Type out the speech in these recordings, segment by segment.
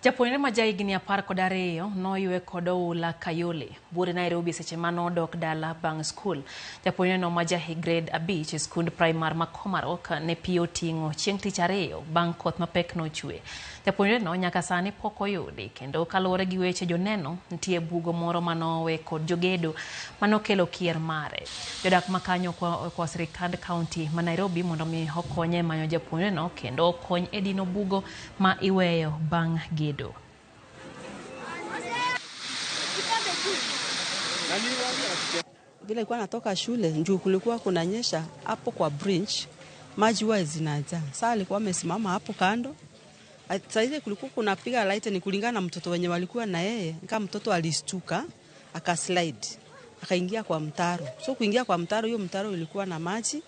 Japuonjre ma jahigni 12 noywe kod oula Kayole, buore Nairobi seche mane odok dala bang' skul. Japuonjreno ma ja grade 5 e skund primar ma Komarok ne pi oting'o chieng' tich ariyo bang' koth mapek nochwe. Japuonjreno nyaka sani pok oyudi kendo kaluwore gi weche joneno, nitie bugo moro manowe kod jogedo manokelo kier mare. Jodak makanyo okwa sirikand kaunti ma Nairobi mondo mi okonye manyo japuonjreno kendo okony e dino bugo ma iweyo bang' gedo. Vile alikuwa anatoka shule njuu kulikuwa kunanyesha hapo kwa bridge, maji huwa zinajaa. Sasa alikuwa amesimama hapo kando. Sasa ile kulikuwa kunapiga light ni kulingana na mtoto wenye walikuwa na yeye. Kama mtoto alistuka, akaslide, akaingia kwa mtaro. So kuingia kwa mtaro, hiyo mtaro ilikuwa na maji.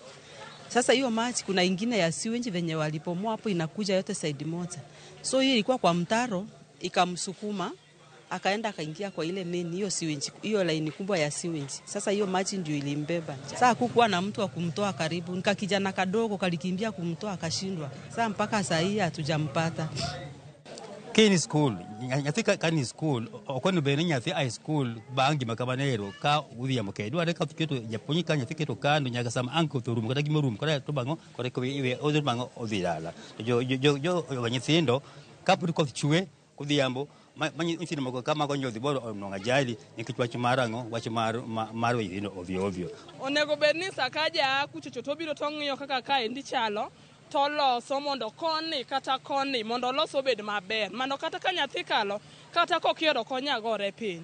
Sasa hiyo maji kuna ingine ya sewage venye walipomoa hapo inakuja yote side moja. So hiyo ilikuwa kwa mtaro ikamsukuma akaenda akaingia kwa ile main hiyo sewage, hiyo line kubwa ya sewage. Sasa hiyo maji ndio ilimbeba. Sasa hakukuwa na mtu wa kumtoa karibu. Nika kijana kadogo kalikimbia kumtoa akashindwa. Sasa mpaka saa hii hatujampata. Kini school, nyathi ka ni school, ok bed ni nyathi high school bang' gima kamano ka udhiambo kende. Dwarre ka keto japuonj ka nyathi keto kando nyaka sama ang' koth orumo kata gima orumo kata to bang'o kore iwe odhi bang'o odhi dala. To jo nyithindo kapod koth chwe kodhiambo ma nyithindo moko kama konyo dhi boro onwang'o ajali nikech wach mar ang'o wach mar nyithindo ovyo ovyo. Onego bed ni Sakaja kuchocho to obiro to ong'iyo kaka kaendi chalo to oloso mondo koni kata koni mondo olos obed maber. Mano kata ka nyathi kalo kata kokiero ok onyal gore piny.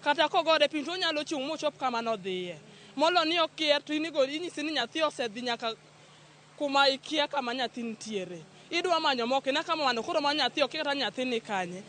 Kata kogore piny to onyalo chung' mochop kama nodhiye. Molo ni okier to inyisi ni nyathi osedhi nyaka kuma ikia kama nyathi nitiere. Idwa manyo moko ina kama mano koro ma nyathi okia kata nyathi ni kanye.